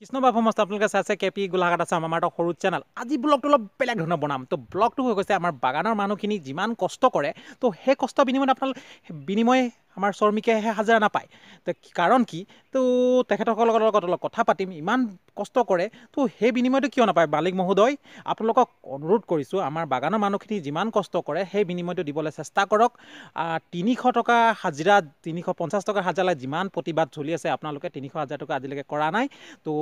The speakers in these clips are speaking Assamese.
কৃষ্ণ বাপু মস্ত আপোনালোকে চাইছে কে পি গোলাঘাট আছে আমাৰ এটা সৰু চেনেল। আজি ব্লগটো অলপ বেলেগ ধৰণৰ বনাম। তো ব্লগটো হৈ গৈছে আমাৰ বাগানৰ মানুহখিনি যিমান কষ্ট কৰে, তো সেই কষ্ট বিনিময়ত আপোনালোক বিনিময় আমাৰ শ্ৰমিকেহে হাজিৰা নাপায়। তো কাৰণ কি, তো তেখেতসকলৰ লগত অলপ কথা পাতিম। ইমান কষ্ট কৰে, তো সেই বিনিময়টো কিয় নাপায়? মালিক মহোদয়, আপোনালোকক অনুৰোধ কৰিছোঁ, আমাৰ বাগানৰ মানুহখিনি যিমান কষ্ট কৰে সেই বিনিময়টো দিবলৈ চেষ্টা কৰক। 300 টকা হাজিৰা, 350 টকা হাজিৰা যিমান প্ৰতিবাদ চলি আছে, আপোনালোকে 300 হাজাৰ টকা আজিলৈকে কৰা নাই। তো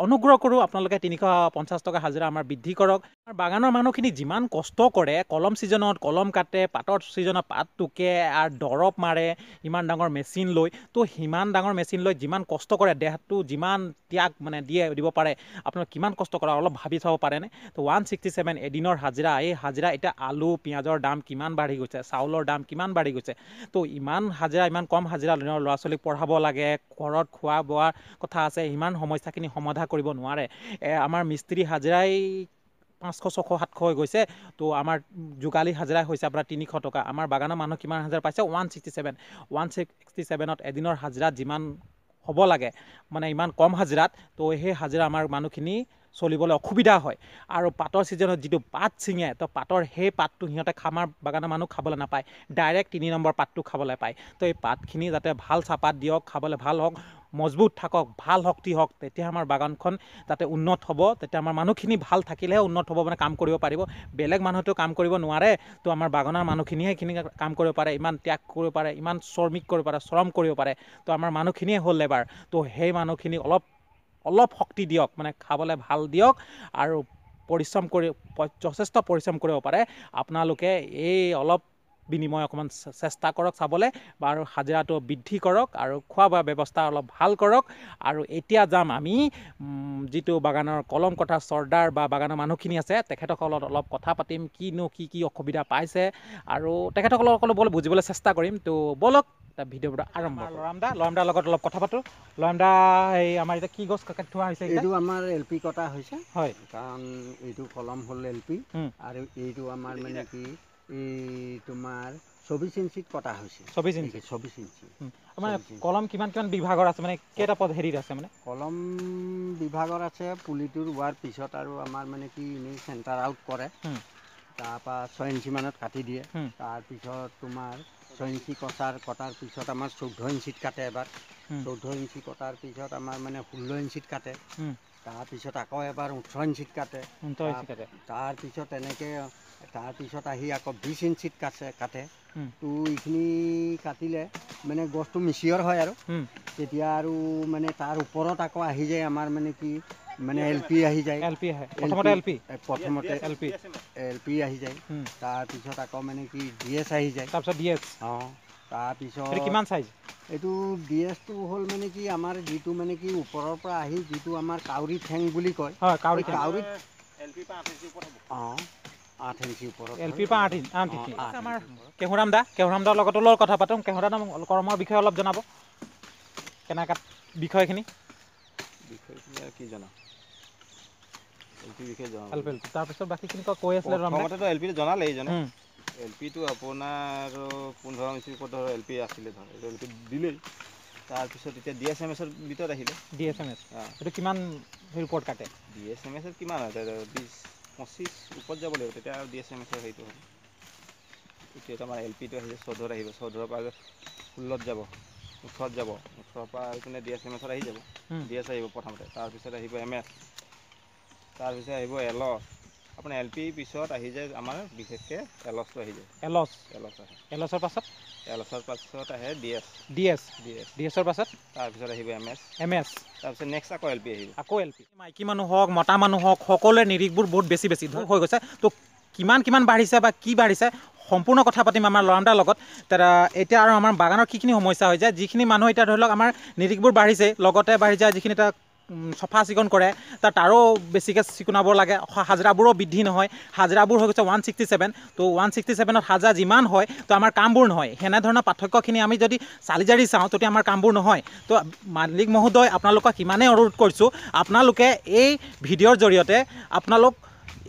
অনুগ্ৰহ কৰোঁ আপোনালোকে 350 টকা হাজিৰা আমাৰ বৃদ্ধি কৰক। বাগানৰ মানুহখিনি যিমান কষ্ট কৰে, কলম ছিজনত কলম কাটে, পাতৰ ছিজনত পাত টোকে আৰু দৰৱ মাৰে, ইমান ডাঙৰ মেচিন লৈ, তো সিমান ডাঙৰ মেচিন লৈ যিমান কষ্ট কৰে, দেহটো যিমান ত্যাগ মানে দিয়ে দিব পাৰে, আপোনালোকে কিমান কষ্ট কৰে অলপ ভাবি চাব পাৰেনে? তো 167 এদিনৰ হাজিৰা, এই হাজিৰা এতিয়া আলু পিঁয়াজৰ দাম কিমান বাঢ়ি গৈছে, চাউলৰ দাম কিমান বাঢ়ি গৈছে, তো ইমান হাজিৰা, ইমান কম হাজিৰা ল'ৰা ছোৱালীক পঢ়াব লাগে, ঘৰত খোৱা বোৱাৰ কথা আছে, ইমান সমস্যাখিনি সমাধা কৰিব নোৱাৰে। আমাৰ মিস্ত্ৰী হাজিৰাই 500 600 700 হৈ গৈছে, তো আমাৰ যোগালী হাজিৰা হৈছে আপোনাৰ 300 টকা। আমাৰ বাগানৰ মানুহ কিমান হাজিৰা পাইছে? 167। 167ত এদিনৰ হাজিৰা যিমান হ'ব লাগে, মানে ইমান কম হাজিৰাত, তো সেই হাজিৰা আমাৰ মানুহখিনি চলিবলৈ অসুবিধা হয়। আৰু পাতৰ ছিজনত যিটো পাত ছিঙে, তো পাতৰ সেই পাতটো সিহঁতে আমাৰ বাগানৰ মানুহ খাবলৈ নাপায়, ডাইৰেক্ট 3 নম্বৰ পাতটো খাবলৈ পায়। তো এই পাতখিনি যাতে ভাল চাহপাত দিয়ক, খাবলৈ ভাল হওক, মজবুত থাকক, ভাল শক্তি হওক, তেতিয়া আমাৰ বাগানখন যাতে উন্নত হ'ব। তেতিয়া আমাৰ মানুহখিনি ভাল থাকিলেহে উন্নত হ'ব, মানে কাম কৰিব পাৰিব। বেলেগ মানুহেতো কাম কৰিব নোৱাৰে, তো আমাৰ বাগানৰ মানুহখিনিয়ে সেইখিনি কাম কৰিব পাৰে, ইমান ত্যাগ কৰিব পাৰে, ইমান শ্ৰমিক কৰিব পাৰে, শ্ৰম কৰিব পাৰে। তো আমাৰ মানুহখিনিয়ে হ'ল লেবাৰ। তো সেই মানুহখিনি অলপ অলপ শক্তি দিয়ক, মানে খাবলৈ ভাল দিয়ক আৰু পৰিশ্ৰম কৰি যথেষ্ট পৰিশ্ৰম কৰিব পাৰে। আপোনালোকে এই অলপ বিনিময় অকণমান চেষ্টা কৰক চাবলৈ, আৰু হাজিৰাটো বৃদ্ধি কৰক আৰু খোৱা বোৱা ব্যৱস্থা অলপ ভাল কৰক। আৰু এতিয়া যাম আমি যিটো বাগানৰ কলম কটা চৰ্দাৰ বা বাগানৰ মানুহখিনি আছে, তেখেতসকলত অলপ কথা পাতিম, কিনো কি কি অসুবিধা পাইছে আৰু তেখেতসকলক অলপ বুজিবলৈ চেষ্টা কৰিম। তো ব'লক ভিডিঅ'টো আৰম্ভ। লৰামদা, লৰামদাৰ লগত অলপ কথা পাতোঁ। লৰামদা, এই আমাৰ এতিয়া কি গছ কাটি থোৱা হৈছে? এইটো আমাৰ এল পি কটা হৈছে। হয়, কাৰণ এইটো কলম হ'ল এল পি, আৰু এইটো আমাৰ মানে কি এই তোমাৰ 24 ইঞ্চিত কটা হৈছে। 24 ইঞ্চি? 24 ইঞ্চি। মানে কলম কিমান কিমান বিভাগৰ আছে, মানে কেইটা পদ হেৰিত আছে? মানে কলম বিভাগৰ আছে, পুলিটো ৰোৱাৰ পিছত আৰু আমাৰ মানে কি এনেই চেণ্টাৰ আউট কৰে, তাৰপৰা 6 ইঞ্চিমানত কাটি দিয়ে। তাৰপিছত তোমাৰ 6 ইঞ্চি কটাৰ পিছত আমাৰ 14 ইঞ্চিত কাটে এবাৰ, 14 ইঞ্চি কটাৰ পিছত আমাৰ মানে 16 ইঞ্চিত কাটে, তাৰপিছত আকৌ এবাৰ 18 ইঞ্চিত কাটে, তাৰপিছত তেনেকৈ তাৰপিছত আহি আকৌ 20 ইঞ্চিত কাটে। তো এইখিনি কাটিলে মানে গছটো মিচিয়ৰ হয় আৰু তেতিয়া আৰু মানে তাৰ ওপৰত আকৌ আহি যায় আমাৰ মানে কি মানে এল পি আহি যায়। এল পি আহে প্ৰথমতে, এল পি প্ৰথমতে এল পি আহি যায়, তাৰপিছত আকৌ মানে কি ডি এছ আহি যায়, তাৰপিছত ডি এছ। অঁ, তাৰপিছত কিমান চাইজ? এইটো ডি এছটো হ'ল মানে কি আমাৰ যিটো মানে কি ওপৰৰ পৰা আহি যিটো আমাৰ কাউৰী ঠেং বুলি কয়, কাউৰীত অঁ 8 ইঞ্চি ওপৰত, এল পিৰ পৰা 8 ইঞ্চি। আমাৰ কেহুৰাম দা, কেহুৰাম দাৰ লগত অলপ কথা পাতোঁ। কেহুৰাম কৰ্মৰ বিষয়ে অলপ জনাব, কেনেকুৱা বিষয়খিনি? বিষয়খিনি আৰু কি জনাম, এল পি বিষয়ে জনাম। এল পি, তাৰপিছত বাকীখিনি কৈ আছিলে। প্ৰথমতেতো এল পিটো জনালে এইজনে। এল পিটো আপোনাৰ 15 ইঞ্চিৰ ওপৰত ধৰ এল পি আছিলে, ধৰ এল পি দিলেই। তাৰপিছত এতিয়া ডি এছ এম এছৰ ভিতৰত আহিলে। ডি এছ এম এছ এইটো কিমান হেৰি ওপৰত কাটে? ডি এছ এম এছত কিমান হয়, 20-25 ওপৰত যাব লাগিব, তেতিয়া আৰু ডি এছ এম এছৰ হেৰিটো হ'ব। এতিয়াতো আমাৰ এল পিটো আহিছে, 14ত আহিব, 14ৰ পৰা 16ত যাব, 18ত যাব, 18ৰ পৰা এইপিনে ডি এছ এম এছত আহি যাব। ডি এছ আহিব প্ৰথমতে, তাৰপিছত আহিব এম এছ, তাৰপিছত আহিব এলছ। আপোনাৰ এল পিৰ পিছত আহি যায় আমাৰ বিশেষকৈ এলছটো আহি যায়। এলছ, এলছ আহে। এলছৰ পাছত? এলছৰ পাছত আহে D S. D S, D S, D এছৰ পাছত? তাৰপিছত আহিব এম এছ, এম এছ, তাৰপিছত নেক্সট আকৌ এল পি আহিব। আকৌ এল পি। মাইকী মানুহ হওক, মতা মানুহ হওক, সকলোৰে নিৰিখবোৰ বহুত বেছি বেছি হৈ গৈছে। তো কিমান কিমান বাঢ়িছে বা কি বাঢ়িছে সম্পূৰ্ণ কথা পাতিম আমাৰ লৰামদাৰ লগত। এতিয়া আৰু আমাৰ বাগানৰ কিখিনি সমস্যা হৈ যায়, যিখিনি মানুহ এতিয়া ধৰি লওক আমাৰ নিৰিখবোৰ বাঢ়িছে, লগতে বাঢ়ি যায় যিখিনি এটা চফা চিকুণ কৰে, তাৰো বেছিকৈ চিকুণাব লাগে, হাজিৰাবোৰো বৃদ্ধি নহয়। হাজিৰাবোৰ হৈ গৈছে 167। তো 167ত হাজিৰা যিমান হয়, তো আমাৰ কামবোৰ নহয়। সেনেধৰণৰ পাৰ্থক্যখিনি আমি যদি চালি জাৰি চাওঁ, তেতিয়া আমাৰ কামবোৰ নহয়। তো মালিক মহোদয়, আপোনালোকক ইমানেই অনুৰোধ কৰিছোঁ, আপোনালোকে এই ভিডিঅ'ৰ জৰিয়তে আপোনালোক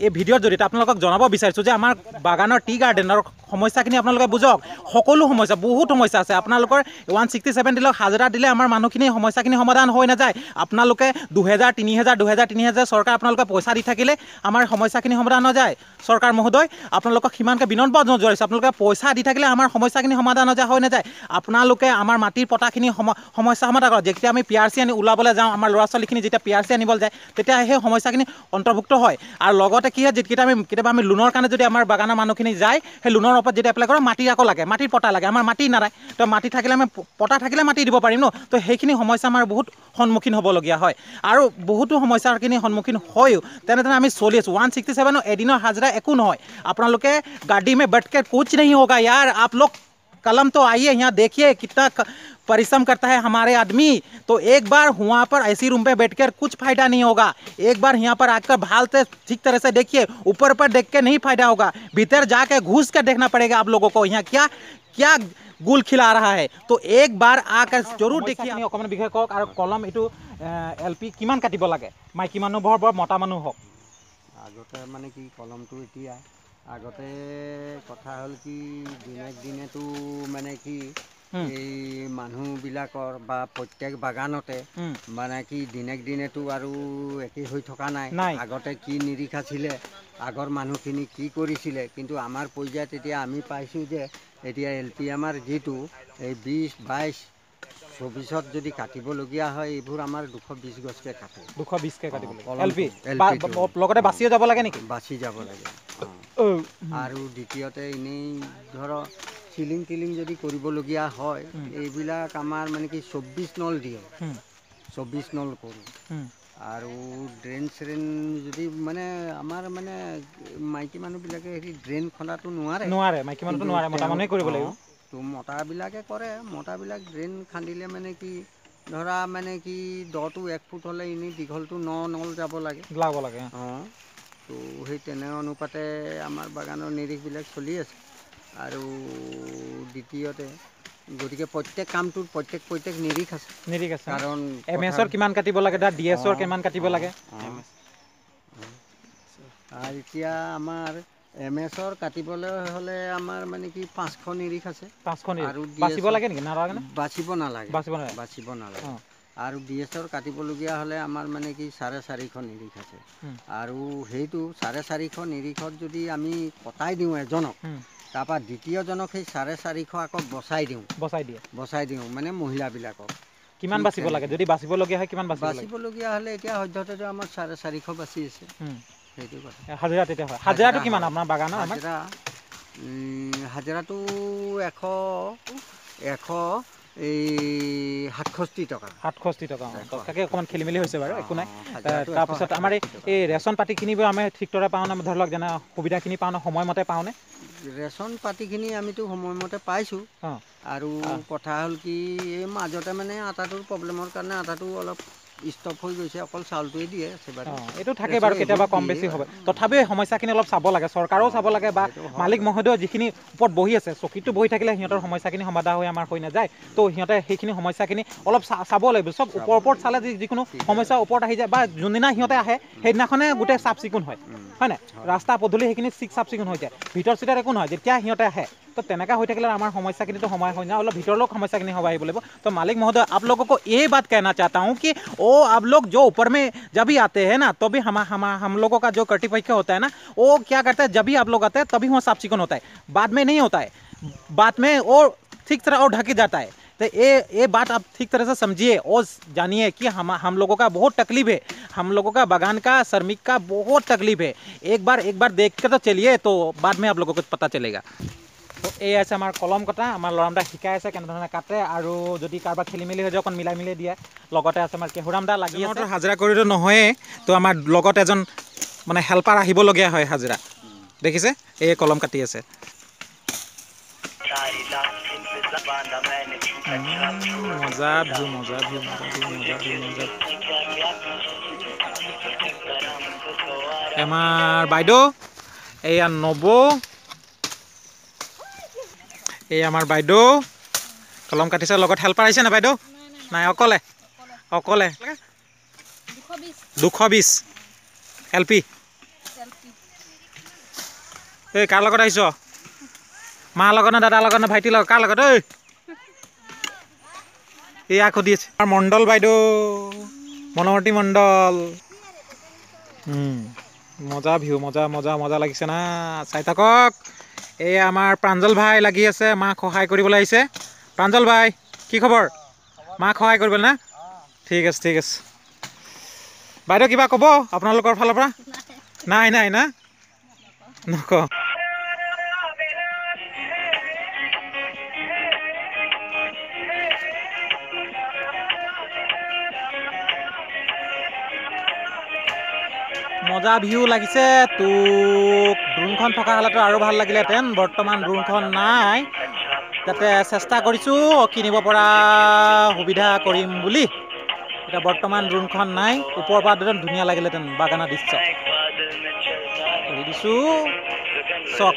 এই ভিডিঅ'ৰ জৰিয়তে আপোনালোকক জনাব বিচাৰিছোঁ যে আমাৰ বাগানৰ টি গাৰ্ডেনৰ সমস্যাখিনি আপোনালোকে বুজক। সকলো সমস্যা, বহুত সমস্যা আছে আপোনালোকৰ। 167 দিলেও হাজিৰা দিলে আমাৰ মানুহখিনি সমস্যাখিনি সমাধান হৈ নাযায়। আপোনালোকে 2000 3000 2000 3000 চৰকাৰ আপোনালোকে পইচা দি থাকিলে আমাৰ সমস্যাখিনি সমাধান নাযায়। চৰকাৰ মহোদয়, আপোনালোকক সিমানকৈ বিনম্ৰ জনাইছোঁ, আপোনালোকে পইচা দি থাকিলে আমাৰ সমস্যাখিনি সমাধান হৈ নাযায়। আপোনালোকে আমাৰ মাটিৰ পটাখিনি সমস্যা সমাধান কৰক। যেতিয়া আমি পি আৰ চি আনি ওলাবলৈ যাওঁ, আমাৰ ল'ৰা ছোৱালীখিনি যেতিয়া পি আৰ চি আনিবলৈ যায়, তেতিয়া সেই সমস্যাখিনি অন্তৰ্ভুক্ত হয়। আৰু লগতে কি হয়, যেতিয়া আমি কেতিয়াবা আমি লোনৰ কাৰণে যদি আমাৰ বাগানৰ মানুহখিনি যায়, সেই লোনৰ ওপৰত যেতিয়া এপ্লাই কৰোঁ, মাটিৰ আকৌ লাগে, মাটিৰ পটা লাগে, আমাৰ মাটি নাই। তো মাটি থাকিলে আমি পটা থাকিলে মাটি দিব পাৰিম ন। তো সেইখিনি সমস্যা আমাৰ বহুত সন্মুখীন হ'বলগীয়া হয় আৰু বহুতো সমস্যাখিনি সন্মুখীন হয়ো তেনেধৰণে আমি চলি আছোঁ। 167 এদিনৰ হাজিৰা একো নহয়। আপোনালোকে गाड़ी में बैठ के कुछ नहीं होगा यार, आप लोग कलम तो आइए, यहाँ देखिए कितना परिश्रम करता है हमारे आदमी। तो एक बार वहाँ पर ऐसी रूम पे बैठकर कुछ फ़ायदा नहीं होगा। एक बार यहाँ पर आकर भाल से ठीक तरह से देखिए, ऊपर पर देख के नहीं फ़ायदा होगा, भीतर जाके घुस कर देखना पड़ेगा आप लोगों को यहाँ क्या क्या गुल खिला रहा है। तो एक बार आकर जरूर देखिए। অকণমান বিষয় কওক আৰু কলম এইটো এল পি কিমান কাটিব লাগে, মাইকী মানুহ হওক বা মতা মানুহ হওক? আগতে মানে কি কলমটো এতিয়া আগতে কথা হ'ল কি, দিনক দিনেতো মানে কি এই মানুহবিলাকৰ বা প্ৰত্যেক বাগানতে মানে কি দিনক দিনেতো আৰু একেই হৈ থকা নাই। আগতে কি নিৰিখ আছিলে, আগৰ মানুহখিনি কি কৰিছিলে, কিন্তু আমাৰ পৰ্যায়ত এতিয়া আমি পাইছোঁ যে এতিয়া এল পি আমাৰ যিটো এই 20 22 24ত যদি কাটিবলগীয়া হয়, এইবোৰ আমাৰ 220 গছকৈ কাটে। 220কৈ কাটিব লাগে এল পি, লগতে বাচিও যাব লাগে নেকি? বাচি যাব লাগে। আৰু দ্বিতীয়তে এনেই ধৰক চিলিং টিলিং যদি কৰিবলগীয়া হয়, এইবিলাক আমাৰ মানে কি 24 নল দিয়ে, 24 নল কৰোঁ। আৰু ড্ৰেইন চেৰেইন যদি মানে আমাৰ মানে মাইকী মানুহবিলাকে হেৰি ড্ৰেইন খন্দাটো নোৱাৰে, নোৱাৰে মাইকী মানুহটো নোৱাৰে, মতা মানুহে কৰিব লাগিব। তো মতাবিলাকে কৰে, মতাবিলাক ড্ৰেইন খান্দিলে মানে কি ধৰা মানে কি দটো 1 ফুট হ'লে এনেই দীঘলটো 9 নল যাব লাগে, যাব লাগে। অঁ, তো সেই তেনে অনুপাতে আমাৰ বাগানৰ নিৰিখবিলাক চলি আছে। আৰু দ্বিতীয়তে গতিকে প্ৰত্যেক কামটোৰ প্ৰত্যেক প্ৰত্যেক নিৰিখ আছে, নিৰিখ আছে। কাৰণ এম এছৰ কিমান কাটিব লাগে, ডি এছৰ কিমান কাটিব লাগে। আৰু এতিয়া আমাৰ এম এছৰ কাটিবলৈ হ'লে আমাৰ মানে কি 500 নিৰিখ আছে, 500 নিৰিখ। আৰু বাচিব লাগে নেকি? নালাগে, বাচিব নালাগে, বাচিব নালাগে, বাচিব নালাগে। আৰু ডি এছৰ কাটিবলগীয়া হ'লে আমাৰ মানে কি 450 নিৰিখ আছে। আৰু সেইটো 450 নিৰিখত যদি আমি কটাই দিওঁ এজনক, তাৰপৰা দ্বিতীয়জনক সেই 450 আকৌ বচাই দিওঁ, বচাই দিয়ে, বচাই দিওঁ মানে মহিলাবিলাকক। কিমান বাচিব লাগে যদি বাচিবলগীয়া হয়? কিমান বাচিবলগীয়া হ'লে এতিয়া সদ্যহতে আমাৰ 450 বাচি আছে। সেইটো কথা। হাজিৰা তেতিয়া হয়, হাজিৰাটো কিমান আপোনাৰ বাগানৰ? হাজিৰা হাজিৰাটো 167 টকা। 67 টকা। তাকে অকণমান খেলি মেলি হৈছে বাৰু, একো নাই। তাৰপিছত আমাৰ এই ৰেচন পাতিখিনি আমি ঠিকদৰে পাওঁ নে? ধৰি লওক যেনে সুবিধাখিনি পাওঁ নে, সময়মতে পাওঁনে? ৰেচন পাতিখিনি আমিতো সময়মতে পাইছোঁ। আৰু কথা হ'ল কি, এই মাজতে মানে আটাটোৰ প্ৰব্লেমৰ কাৰণে আটাটো অলপ ষ্টপ হৈ গৈছে, অকল চাউলটোৱে দিয়ে। এইটো থাকে বাৰু, কেতিয়াবা কম বেছি হ'ব। তথাপিও সমস্যাখিনি অলপ চাব লাগে, চৰকাৰেও চাব লাগে বা মালিক মহোদয় যিখিনি ওপৰত বহি আছে, চকীটো বহি থাকিলে সিহঁতৰ সমস্যাখিনি সমাধান হৈ আমাৰ হৈ নাযায়। তো সিহঁতে সেইখিনি সমস্যাখিনি অলপ চাব লাগিব। চব ওপৰ ওপৰত চালে যিকোনো সমস্যা ওপৰত আহি যায়, বা যোনদিনা সিহঁতে আহে সেইদিনাখনে গোটেই চাফ চিকুণ হয়, হয় নাই? ৰাস্তা পদূলি সেইখিনি চাফ চিকুণ হৈ যায়, ভিতৰ চিতৰত একো নহয় যেতিয়া সিহঁতে আহে। তো তেনেকুৱা হৈ থাকিলে আমাৰ সমস্যাখিনিতো সময় হৈ যায়, অলপ ভিতৰলৈও সমস্যাখিনি হ'ব আহিব লাগিব। तो मालिक महोदय, आप लोगों को ये बात कहना चाहता हूँ कि वो आप लोग जो ऊपर में जब भी आते हैं ना, तो भी हम हम हम लोगों का जो कर्तृपक्ष होता है ना, वो क्या करता है, जब भी आप लोग आते हैं तभी वहाँ साफ चिकन होता है, बाद में नहीं होता है, बाद में वो ठीक तरह और ढकी जाता है। तो ये बात आप ठीक तरह से समझिए और जानिए कि हम लोगों का बहुत तकलीफ है, हम लोगों का बागान का श्रमिक का बहुत तकलीफ है। एक बार देख के तो चलिए, तो बाद में आप लोगों को पता चलेगा। তো এই আছে আমাৰ কলম কটা, আমাৰ ল'ৰামদা শিকাই আছে কেনেধৰণে কাটে, আৰু যদি কাৰোবাৰ খেলি মেলি হৈ যায় অকণ মিলাই মিলাই দিয়ে। লগতে আছে আমাৰ কেহুৰামদা লাগি আছে। হাজিৰা কৰিতো নহয়ে, তো আমাৰ লগত এজন মানে হেল্পাৰ আহিবলগীয়া হয় হাজিৰা। দেখিছে এই কলম কাটি আছে। মজা ভিউ, মজা ভিউ, মজা ভিউ, মজা ভিউ, মজা। আমাৰ বাইদেউ এইয়া নবৌ, এই আমাৰ বাইদেউ কলম কাটিছে, লগত হেল্পাৰ আহিছে নে বাইদেউ? নাই, অকলে অকলে। 220 এল পি। এই কাৰ লগত আহিছ? মা লগত নে দাদাৰ লগত নে ভাইটিৰ লগত, কাৰ লগত? ঐ এয়া সুধি আছে মণ্ডল বাইদেউ, মনোমতী মণ্ডল। মজা ভিউ, মজা মজা মজা লাগিছে না? চাই থাকক। এই আমাৰ প্ৰাঞ্জল ভাই লাগি আছে, মাক সহায় কৰিবলৈ আহিছে। প্ৰাঞ্জল ভাই কি খবৰ? মাক সহায় কৰিবলৈ না? ঠিক আছে ঠিক আছে। বাইদেউ কিবা ক'ব আপোনালোকৰ ফালৰ পৰা? নাই নাই না, নকওঁ। মজা ভিউ লাগিছে। তোক ড্ৰোনখন থকা হ'লেতো আৰু ভাল লাগিলেহেঁতেন, বৰ্তমান ড্ৰোনখন নাই। যাতে চেষ্টা কৰিছোঁ কিনিব পৰা সুবিধা কৰিম বুলি। এতিয়া বৰ্তমান ড্ৰোনখন নাই, ওপৰৰ পৰা একদম ধুনীয়া লাগিলেহেঁতেন বাগানৰ দৃশ্য। কৰি দিছোঁ চক।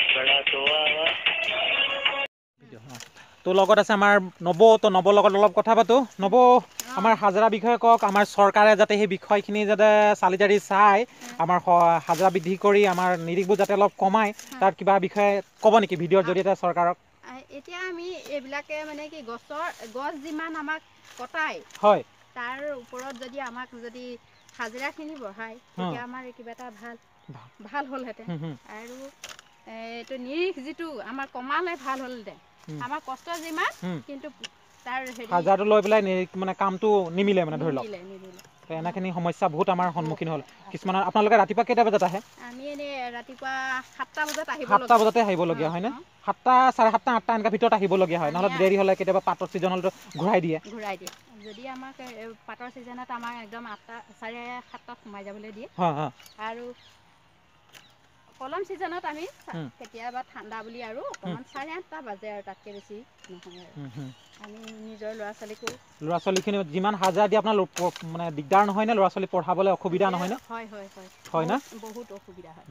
তো লগত আছে আমাৰ নৱ, তো নৱৰ লগত অলপ কথা পাতোঁ। নৱ, আমাৰ হাজিৰা বিষয়ে কওক। আমাৰ চৰকাৰে যাতে সেই বিষয়খিনি যাতে চালি জাৰি চাই আমাৰ হাজিৰা বৃদ্ধি কৰি আমাৰ নিৰিখবোৰ যাতে অলপ কমায়, তাৰ কিবা বিষয়ে ক'ব নেকি ভিডিঅ'ৰ জৰিয়তে চৰকাৰক? এতিয়া আমি এইবিলাকে মানে কি, গছৰ গছ যিমান আমাক কটায় হয়, তাৰ ওপৰত যদি আমাক যদি হাজিৰাখিনি বঢ়ায় তেতিয়া আমাৰ কিবা এটা ভাল ভাল হ'লহেঁতেন। আৰু এইটো নিৰিখ যিটো আমাৰ কমালে ভাল হ'লহেঁতেন। আমাৰ কষ্ট যিমান, কিন্তু তাৰ হাজাৰটো লৈ পেলাই মানে কামটো নিমিলে, মানে ধৰি লওক এনেখিনি সমস্যা বহুত আমাৰ সন্মুখীন হ'ল। কিছুমানৰ আপোনালোকে ৰাতিপুৱা কেইটা বজাত আহে? আমি এনেই ৰাতিপুৱা 7টা বজাত আহিব, 7টা বজাতে আহিবলগীয়া হয়নে? 7টা, 7:30, 8টা এনেকুৱা ভিতৰত আহিবলগীয়া হয়, নহ'লে দেৰি হ'লে কেতিয়াবা পাতৰ ছিজন হ'লেতো ঘূৰাই দিয়ে। ঘূৰাই দিয়ে। যদি আমাক পাতৰ ছিজনত আমাক একদম 8টা, 7:30ত সোমাই যাবলৈ দিয়ে। আৰু কলম ছিজনত আমি কেতিয়াবা ঠাণ্ডা বুলি আৰু অকণমান 8:30 বাজে আৰু তাতকৈ বেছি নহয়। আৰু আমি নিজৰ ল'ৰা ছোৱালীকো, ল'ৰা ছোৱালীখিনি যিমান হাজিৰা দিয়ে আপোনাৰ মানে দিগদাৰ নহয়নে? ল'ৰা ছোৱালী পঢ়াবলৈ অসুবিধা নহয়নে? হয় হয় হয় হয় না, বহুত অসুবিধা হয়।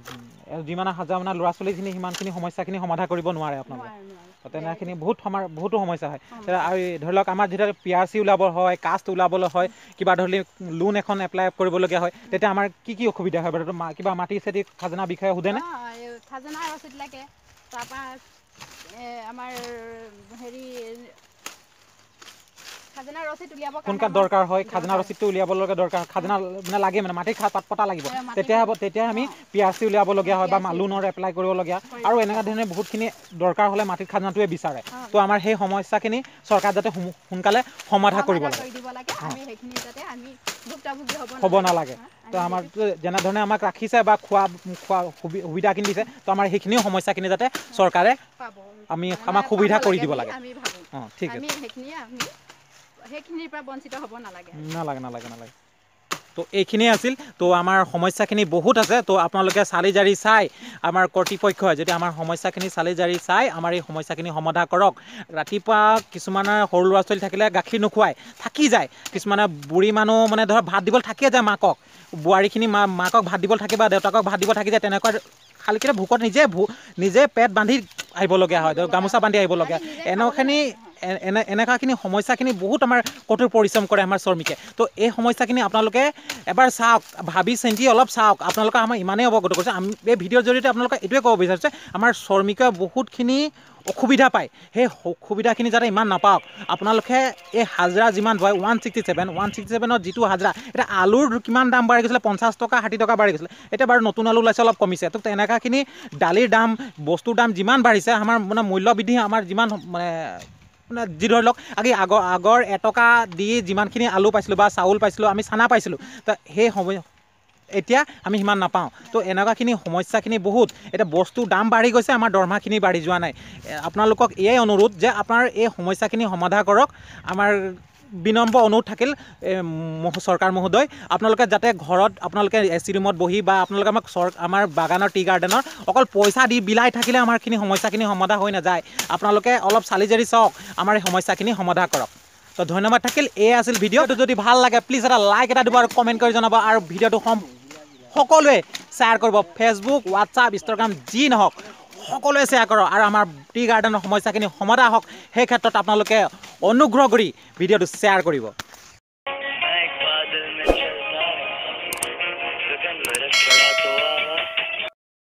যিমান হাজিৰা মানে ল'ৰা ছোৱালীখিনি সিমানখিনি সমস্যাখিনি সমাধা কৰিব নোৱাৰে আপোনালোকে, তেনেখিনি বহুত আমাৰ বহুতো সমস্যা হয়। আৰু ধৰি লওক আমাৰ যেতিয়া পি আৰ চি ওলাব হয়, কাষ্ট ওলাবলৈ হয়, কিবা ধৰি লওক লোন এখন এপ্লাই কৰিবলগীয়া হয়, তেতিয়া আমাৰ কি কি অসুবিধা হয় বাৰু? কিবা মাটি চাটি খাজনা বিষয়ে সোধেনে? খাজনা ৰচিদ লাগে, তাৰপৰা আমাৰ হেৰি খাজনা ৰচিদ উলিয়াব কোনকা দৰকাৰ হয়, খাজনা ৰচিদটো উলিয়াবলগীয়া দৰকাৰ, খাজনা মানে লাগে, মানে মাটিৰ পাত পতা লাগিব, তেতিয়া হ'ব, তেতিয়া আমি পি আৰ চি উলিয়াবলগীয়া হয় বা লোনৰ এপ্লাই কৰিবলগীয়া আৰু এনেকুৱা ধৰণে বহুতখিনি দৰকাৰ হ'লে মাটিৰ খাজনাটোৱে বিচাৰে। তো আমাৰ সেই সমস্যাখিনি চৰকাৰ যাতে সোনকালে সমাধা কৰিব লাগে, হ'ব নালাগে। তো আমাৰ যেনেধৰণে আমাক ৰাখিছে বা খোৱা খোৱা সুবিধাখিনি দিছে, তো আমাৰ সেইখিনিও সমস্যাখিনি যাতে চৰকাৰে আমি আমাক সুবিধা কৰি দিব লাগে। অঁ ঠিক আছে, সেইখিনিৰ পৰা বঞ্চিত হ'ব নালাগে। নালাগে নালাগে নালাগে। তো এইখিনিয়ে আছিল। তো আমাৰ সমস্যাখিনি বহুত আছে, তো আপোনালোকে চালি জাৰি চাই আমাৰ কৰ্তৃপক্ষই যদি আমাৰ সমস্যাখিনি চালি জাৰি চাই আমাৰ এই সমস্যাখিনি সমাধা কৰক। ৰাতিপুৱা কিছুমানৰ সৰু ল'ৰা ছোৱালী থাকিলে গাখীৰ নোখোৱায় থাকি যায়, কিছুমানে বুঢ়ী মানুহ মানে ধৰক ভাত দিবলৈ থাকিয়ে যায়, মাকক বোৱাৰীখিনি মাকক ভাত দিবলৈ থাকে বা দেউতাকক ভাত দিব থাকি যায়, তেনেকুৱা খালীকেইটা ভোকত নিজে পেট বান্ধি আহিবলগীয়া হয়, গামোচা বান্ধি আহিবলগীয়া। এনেখিনি এনেকুৱাখিনি সমস্যাখিনি বহুত আমাৰ কঠোৰ পৰিশ্ৰম কৰে আমাৰ শ্ৰমিকে। তো এই সমস্যাখিনি আপোনালোকে এবাৰ চাওক, ভাবি চিন্তি অলপ চাওক। আপোনালোকে আমাৰ ইমানেই অৱগত কৰিছে, আমি এই ভিডিঅ'ৰ জৰিয়তে আপোনালোকে এইটোৱে ক'ব বিচাৰিছে, আমাৰ শ্ৰমিকে বহুতখিনি অসুবিধা পায়, সেই অসুবিধাখিনি যাতে ইমান নাপাওক। আপোনালোকে এই হাজিৰা যিমান হয় 167ত যিটো হাজিৰা, এতিয়া আলুৰ কিমান দাম বাঢ়ি গৈছিলে, 50 টকা 60 টকা বাঢ়ি গৈছিলে, এতিয়া বাৰু নতুন আলু ওলাইছে অলপ কমিছে। তো তেনেকুৱাখিনি দালিৰ দাম, বস্তুৰ দাম যিমান বাঢ়িছে, আমাৰ মানে মূল্য বৃদ্ধি আমাৰ যিমান মানে যি ধৰি লওক আগে আগৰ 1 টকা দি যিমানখিনি আলু পাইছিলোঁ বা চাউল পাইছিলোঁ, আমি চানা পাইছিলোঁ, তো সেই সময় এতিয়া আমি সিমান নাপাওঁ। তো এনেকুৱাখিনি সমস্যাখিনি বহুত। এতিয়া বস্তুৰ দাম বাঢ়ি গৈছে, আমাৰ দৰমহাখিনি বাঢ়ি যোৱা নাই। আপোনালোকক এয়াই অনুৰোধ যে আপোনাৰ এই সমস্যাখিনি সমাধা কৰক। আমাৰ বিনম্ৰ অনুৰোধ থাকিল চৰকাৰ মহোদয়, আপোনালোকে যাতে ঘৰত আপোনালোকে এ চি ৰুমত বহি বা আপোনালোকে আমাক আমাৰ বাগানৰ টি গাৰ্ডেনৰ অকল পইচা দি বিলাই থাকিলে আমাৰখিনি সমস্যাখিনি সমাধা হৈ নাযায়। আপোনালোকে অলপ চালি জাৰি চাওক, আমাৰ এই সমস্যাখিনি সমাধা কৰক। তো ধন্যবাদ থাকিল। এয়ে আছিল ভিডিঅ'টো। যদি ভাল লাগে প্লিজ এটা লাইক এটা দিব আৰু কমেণ্ট কৰি জনাব, আৰু ভিডিঅ'টো সকলোৱে শ্বেয়াৰ কৰিব, ফেচবুক, হোৱাটছআপ, ইনষ্টাগ্ৰাম যি নহওক সকলোৱে শ্বেয়াৰ কৰক, আৰু আমাৰ টি গাৰ্ডেনৰ সমস্যাখিনি সমাধা হওক সেই ক্ষেত্ৰত আপোনালোকে অনুগ্ৰহ কৰি ভিডিঅ'টো শ্বেয়াৰ কৰিব।